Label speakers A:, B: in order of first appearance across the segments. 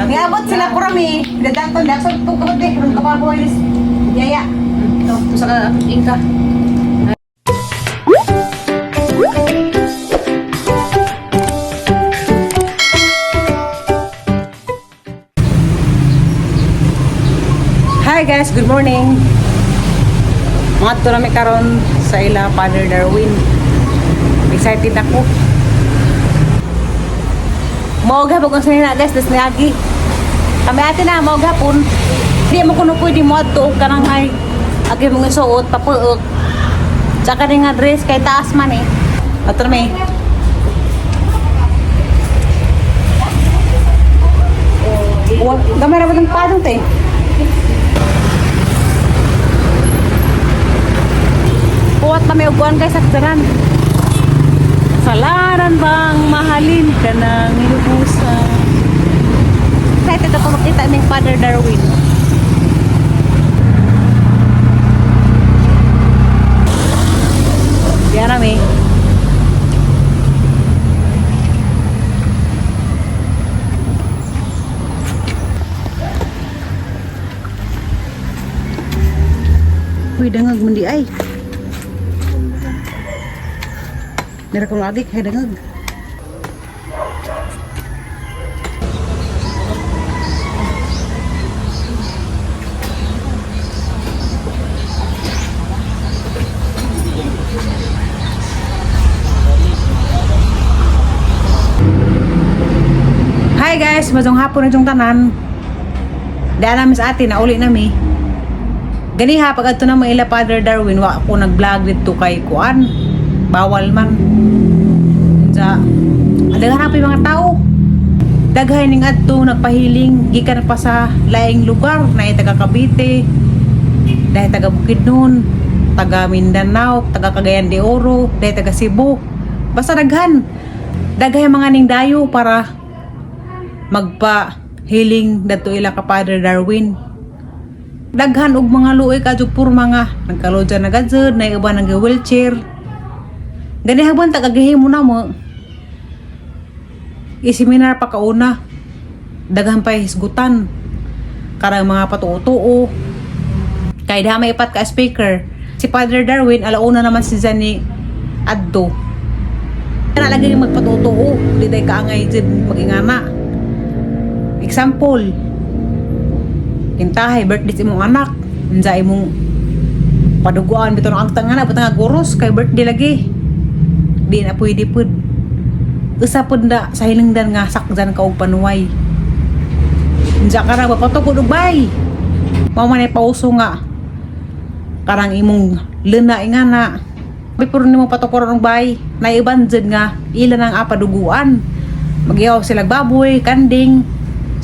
A: Niabot sila kurami. Dadanton dakson tong kamot eh. Karon kapabuhay ni Yaya.
B: Ito, sa ka ingka.
A: Hi guys, good morning. Mga nami karon sa ila Father Darwin. Excited ako. Mao gapon kung sa guys, das niagi. Kami ate na mao gapon. Di mo kuno pwede mo adto og kanang ay agi mong isuot papuok. Tsaka ni nga dress kay taas man eh. Ato na may. Wa, gamay ra ba ng padong te? Puwat na may uguan kay sakdaran. Salaran bang mahalin ka ng lubusan? Excited ako makita ni Father Darwin. Yan nami. Uy, dangag man di ay. Nira ko lagi kay dangag. Hi guys, mazong hapon na itong tanan. Daan namin sa atin, nauli nami. Ganiha, pag adto na mo ila Father Darwin, wa ako nag-vlog dito kay Kuan. Bawal man. Sa daghan pa yung mga tao. Daghan ning adto nagpahiling gikan pa sa laing lugar na taga Cavite, dahil taga Bukidnon, taga Mindanao, taga Cagayan de Oro, dahil taga Cebu. Basta daghan. Daghan mga ning dayo para magpa-healing dadto ila ka Father Darwin. Daghan og mga luoy kadyo pur mga nagkalodya na gadzud, na iba nang wheelchair. Gani habon tagagihimo na mo. I-seminar pa kauna. Daghan pa hisgutan. Karang mga patuo-tuo. Kay da may ipat ka speaker. Si Father Darwin alauna naman si Zani adto. Kana lagi magpatutuo, di day kaangay jud magingana. Example, kintahay birthday sa imong anak, unsa imong paduguan bitaw ang tangana butang nga guros kay birthday lagi. Di na pwede pud. Usa pud na sa hilingdan nga sakdan ka og panuway. Unsa ka ra ba patukod og bay. Mao man ay pauso nga karang imong lena ingana. Before nimo patukoron og bay, naiban jud nga ila nang apaduguan. Magiyaw sila baboy, kanding,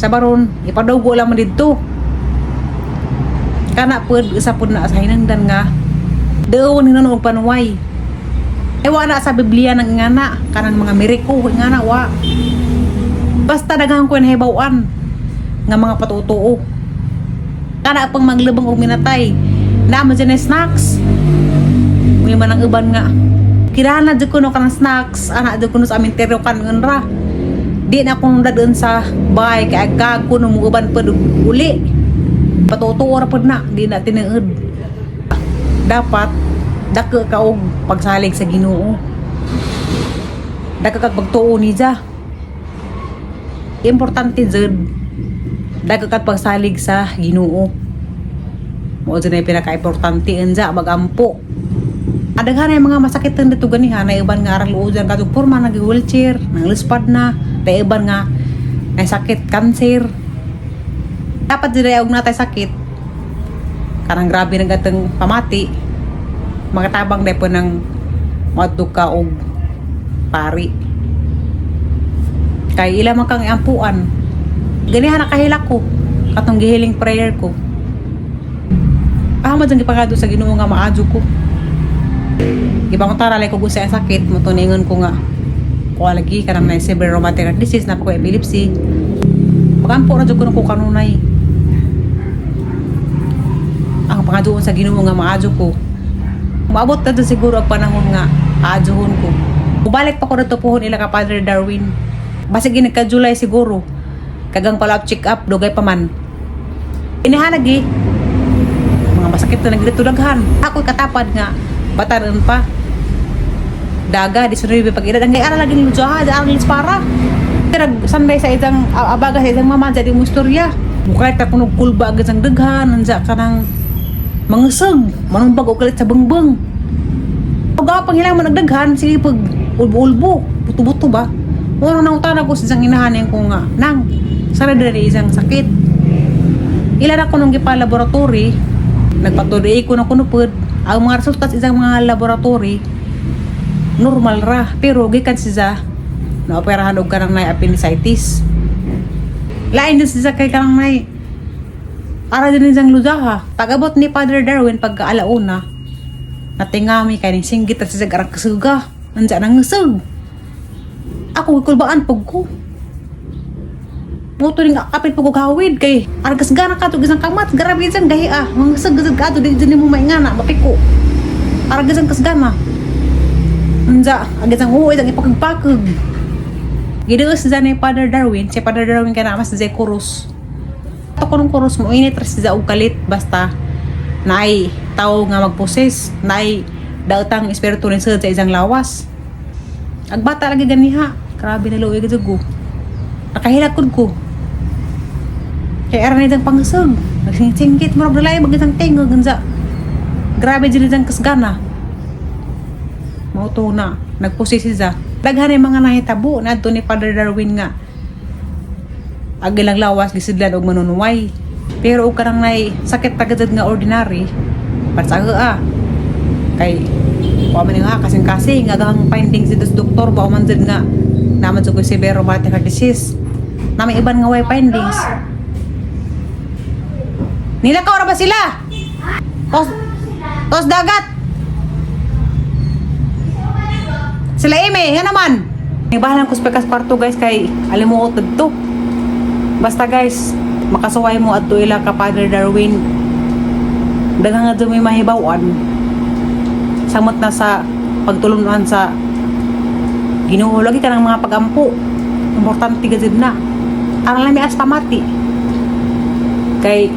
A: sa baron, ipadugo lang man didto. Kana pud isa pud na sa hinangdan nga doon hinuon og panuway. Eh wa na sa Biblia nang ingana kanang mga miriko ingana wa. Basta daghan ko nahibaw-an nga mga patutuo. Kana pang maglibang og minatay. Naa man dyan ay snacks. May man ang uban nga. Kirahan na jud kuno kanang snacks, ana jud kuno sa aming teryo kan ra. Di na akong dadun sa bahay kay agkag kuno mo uban pud og uli. Patutuo ra pud na, di na tinuod. Dapat dako ka og pagsalig sa Ginoo. Dako kag pagtuo niya. Importante jud dako kag pagsalig sa Ginoo. Mao jud na pinaka-importante unja magampo. Adaghan ay mga masakit ang dito ganiha na iban nga arang luodan katong porma nag wheelchair, nang lispad na, na iban nga na sakit cancer. Dapat jud ay og natay sakit. Karang grabe ng gatong pamati. Makatabang na po ng moadto ka og pari. Kay ila man kang iampuan. Ganiha nakahilak ko katong gihiling prayer ko. Ah, man jud gipangado sa Ginoo nga maadyo ko. Gipangutara lay ko kung sa sakit mo tuningon ko nga kuha lagi kanang na severe rheumatic heart disease na ko epilepsy. Magampo ra jud ko ko kanunay. Ang pangaduon sa Ginoo nga maadyo ko. Maabot na jud siguro ang panahon nga aadyohon ko. Mubalik pa ko dito puhon ila ka Father Darwin. Basig nagka July siguro. Kagang follow up check up dugay pa man. Inihanag eh. Mga masakit na nagdito daghan. Ako'y katapad nga bataran pa. Daga, 19 pag edad. Ang ara lagi ni Lujaha, ara ni para. Nag sanday sa isang abaga sa isang mama jadi mo istorya. Mukay ta kunog kulba agad sang daghan, nandiya ka ng mangisog, manumbag og kalit sa bangbang. Pag pang hilang mo nagdaghan, sige pag ulbo-ulbo, buto-buto ba? Una nang utana ko sa isang inahanin ko nga, nang, sana dali isang sakit. Ilan ako nung gipa-laboratory, nagpatuloy ko na kunupod, ang mga resulta sa isang mga laboratory, normal ra. Pero gikan siya, naoperahan og kanang nay appendicitis. Lain din siya kay kanang nay ara din siyang luzaha. Pag-abot ni Father Darwin pagka alauna, natingami kay ning singgit ra siya arang kasuga. Andiyan ang ngisog. Ako gikulbaan pag ko. Muto ning kapit pag hawid kay argas gana ka tug isang kamat grabe isang gahi ah. Mangisog gud ka di jud nimo maingana mapiko. Argas ang kasgana. Unja, agad ang uwi ang ipakagpakag. Giduos siya ni Father Darwin, si Father Darwin kay namas siya kurus. Ato kunong kurus mo init ra siya og kalit basta naay tao nga magposes, naay daotang espiritu ni sa isang lawas. Ag bata lagi ganiha, grabe na luoy gid ko. Nakahilak kud ko. Kay ara ni pangasog. Nagsingit mo dalay mag isang tingog unsa. Grabe jud isang kasgana. Mao to na nagposes siya. Daghan ni mga nahitabo nadto ni Father Darwin nga ang ilang lawas gisidlan og manunuway. Pero og karang nay sakit ta gud nga ordinary, patsaga ah. Kay wa man nga kasing-kasing agang findings dito sa doktor ba man jud nga naman jud ko severe rheumatic heart disease. Na may iban nga way findings. Nila ka ba sila? Tos, tos dagat. Sila Ime, nga naman. Ibahalan ko sa pagkas kwarto guys kay alimuot dito. Basta guys, makasuway mo at ila ka Father Darwin. Daghang nga may mahibawan. Samot na sa pagtulunan sa Ginoo lagi ka ng mga pagampo. Importante gazid na. Ang lami as pamati. Kay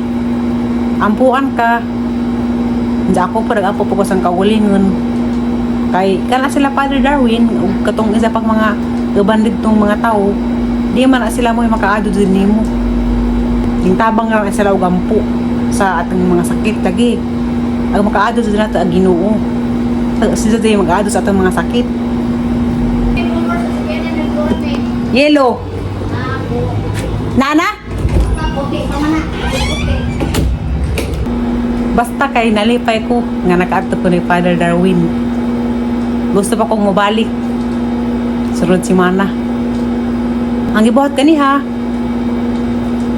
A: ampuan ka. Hindi ako pa nag-ampo po ko sa kaugalingon. Kay kana sila Father Darwin ug katong isa pang mga uban ditong mga tao, di man na sila mo makaadto din nimo. Yung tabang nga sila og ampo sa atong mga sakit lagi. Ang makaadto din nato ang Ginoo. Sila din mag-aado sa atong mga sakit. Yellow. Nana? Basta kay nalipay ko nga nakaadto ko ni Father Darwin. Gusto pa kong mobalik. Sunod semana. Ang gibuhat kaniha,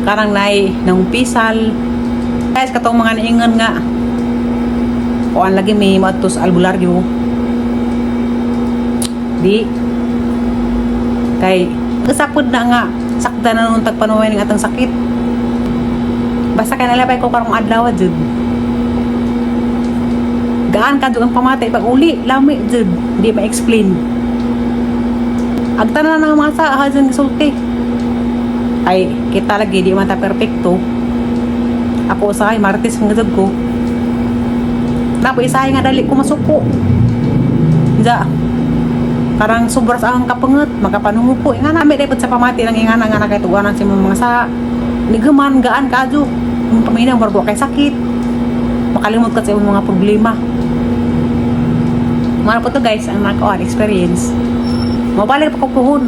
A: karang nay nang pisal. Guys, katong mga niingon nga kuan lagi may maadto sa albularyo. Di kay kasapod na nga sakda na nung tagpanuway ng atong sakit. Basta kay nalapay ko karong adlaw jud. Gaan ka jud ang pamatay pag uli, lami jud, di ma-explain. Agtanan na mga sa hazan gisulti. Ay, kita lagi di man ta perpekto. Ako usahay Martes nga jud ko. Napo isahay nga dali ko masuko. Nja. Karang sobra sa ang kapanget, makapanungo ko. Nga nami dapat sa pamati ng ingana nga nakay tuganan sa imong mga sa niguman gaan kadyo. Ang paminaw margo kay sakit. Makalimot ka sa imong mga problema. Mara po to guys, ang nakuan experience. Mabalik pa ko puhon.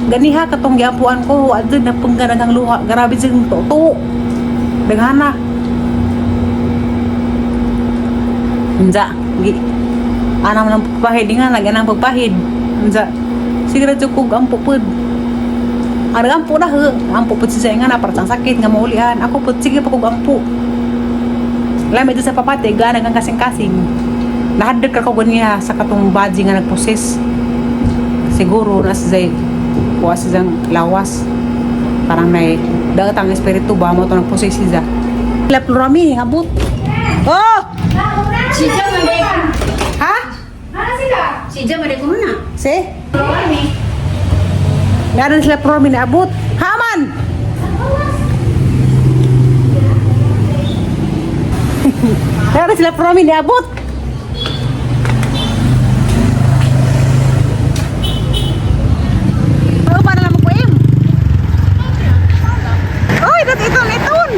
A: Ganiha katong giampuan ko, adto na pangganang luha. Grabe jud to. Daghana. Unsa? Gi anam lang pagpahid nga naganang pagpahid. Unsa? Sige ra jud kog ampo pud. Arang ampo na he. Ampo pud siya nga na para sa sakit nga maulian. Ako pud sige pa kog ampo. Lami sa papate gana kang kasing-kasing. Nahadlok ka ko ganiya sa katong baji nga nagposes. Siguro na siya kuha siyang lawas. Parang nay dagat ang espiritu ba mo to nagposes siya. Lap rami abot. Oh!
B: Si Jam
A: Ha?
B: Si Jam ko na.
A: Si? Meron sila promi na abot. Haman! sila promi niabot. Oh, para lang magkuim. Oy, dat iton iton.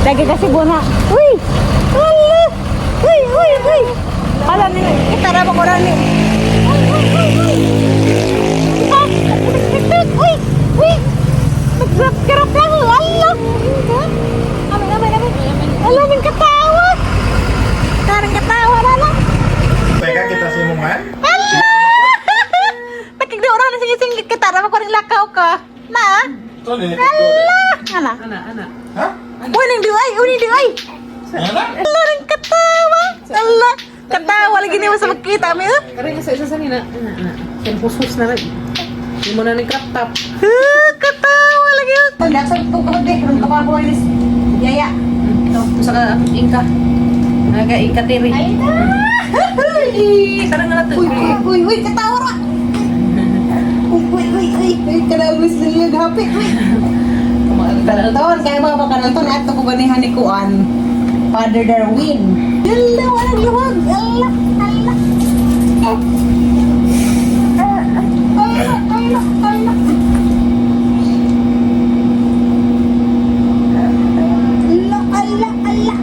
A: Lagi kasi buona. Uy! Hala! Uy, uy, uy! Hala ni, kita ra ba ko ni? Uy, uy, uy, uy! Ah, uy! Uy! Nag-grab lang. Hala! Amin, amin, amin. Hala, ning katawa. Karang katawa na lang.
C: Teka, kita si imong man.
A: Hala! Nakigdora na sige sige kita ra ba ko ning lakaw ka. Na?
C: Ito ni.
A: Hala! Hala.
D: Ana, ana.
C: Ha?
A: Uy, ning duay, uy, ning duay.
C: Ano?
A: Ala, ning katawa. Ala, katawa lagi niya sa magkita mi. Oh.
D: Kare nga sa isa sa nina. Ana, ana. Sen hus na rin. Hindi mo na ni crop top.
A: Ah, katawa lagi. Pagdaksan ko ko de, ron ka pa ko inis. Yaya.
D: Ito, sa ka ingka. Naga ingka tiri.
B: Ay na!
D: Tara nga natin.
A: Uy, uy, uy, uy, katawa ra. Uy, uy, uy, uy, uy, kanang gusto niya happy. Uy. Kanalton, kaya mga ba kanalton ato ko ganihan ni Kuan. Father Darwin. Ala, walang luwag. Ala, ala. Ala, ala, ala. Ala, ala, ala.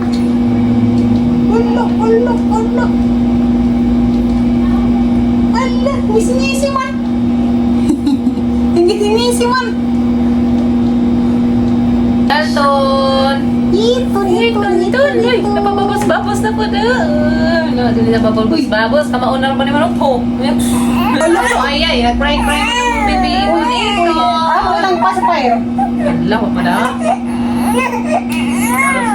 A: Ala, ala, ala. Ala, ngisi-ngisi man. Ngisi-ngisi man.
D: Dalton!
A: Iton, iton, iton,
D: Uy,
A: iton.
D: napababos-babos na po doon. No, dili na babos-babos. Kamauna pa naman po. Ano, ay, ay, cry, cry na yung baby.
A: Uy, uy, ah, utang pacifier.
D: Ala, wa pa na.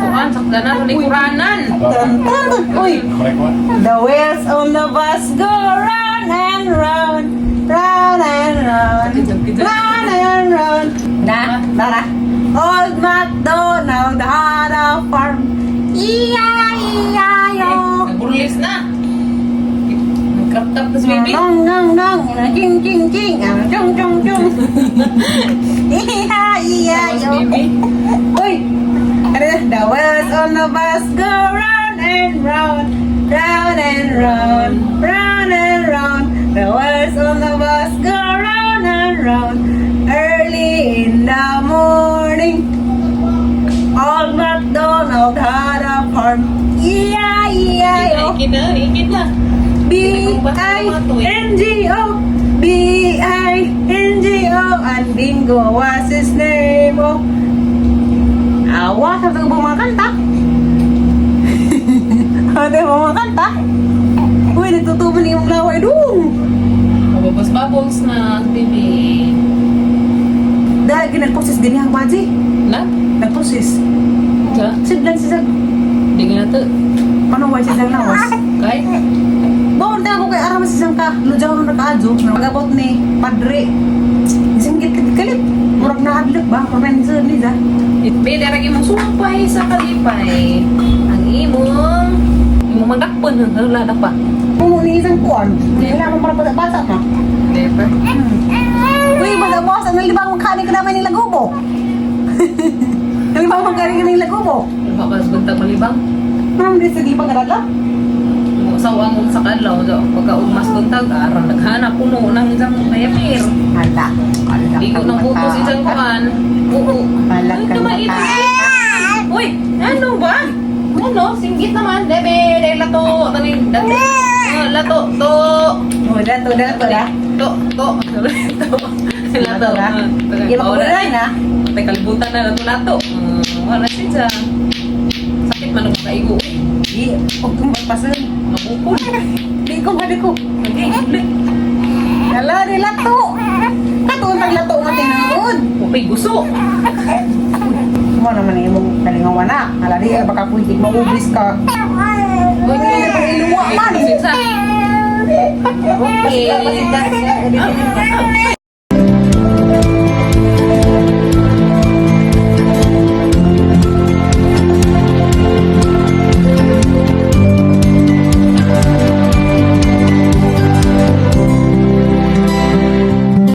D: Kuan, sakdanan, likuranan.
A: Tan, tan, tan. Uy,
C: Correct mo.
A: the wheels on the bus go round and round, round and round, round and round. Na, na, na. Old MacDonald had a farm. E-I-E-I-O.
D: Nagburlis na. Nag-crop top na si baby.
A: Nang, nang, nang. Ching, ching, ching. Ah, Chung, chung, chung. E-I-E-I-O.
D: Baby.
A: Uy! Ano na? The wheels on the bus go round and round, round and round, round and round. The wheels on the bus go round and round. Early in the morning, Old MacDonald had a farm. E-I-E-I-O.
D: Ikin na, ikin na.
A: B-I-N-G-O, B-I-N-G-O, and Bingo was his name. Oh. Awa, sabi ko ba mga kanta? Sabi ko ba mga kanta? Uy, nagtutubo ni yung laway doon.
D: Mababos-babos na, baby.
A: Dahil ginagproses din ang baji.
D: Na?
A: Nagproses.
D: Sa?
A: Sidlan si Zag.
D: Di nga na to.
A: Paano wa si Zag lawas?
D: Kay?
A: Bawon tayo ko kay aram si Zang ka. Ludyaw nung nakaadyo. Nagabot ni Padre. Singgit kalit. Murag nahadlok ba? Parang sa ni Zag.
D: Itbili lagi mong sumpay sa kalipay. Ang imong magdakpon, wala na pa.
A: Puno ni isang kuan. Kailangan para basa-basa ka.
D: Never.
A: Uy, basa-basa. Nalibang magkanin ka naman nila gubo. Nalibang magkanin ka nila gubo.
D: Babas buntag malibang.
A: Ma'am, di sa libang ka lang.
D: Sawa mo sa kadlaw, so, pagka ugmas buntag, aron naghana puno ng isang mayapir.
A: Hala. Hala.
D: Ligo ng butos isang kuan. Oo.
A: Hala
D: Ay,
A: ka
D: tumaito. Uy, ano ba? Ano? Singgit naman. Debe, dahil lato. Tanin, dati. Oh, lato, to.
A: Oh, dato, dato, da.
D: To, to. To. Lato.
A: Da. Iya, makubulan na.
D: Tay kalibutan na lato lato. Wala siya. Sakit man ang kaigo.
A: Di, huwag kong papasin.
D: Mabukol.
A: Di ko, di ko.
D: Okay, ulit.
A: Hala, di lato. Katuon pag lato nga tinuod.
D: Upay guso.
A: Mo naman ang imong kalingawan na. Hala, di, baka pwede maublis ka.
D: Uy,
A: Iluwa man.
D: Okay.
A: Okay.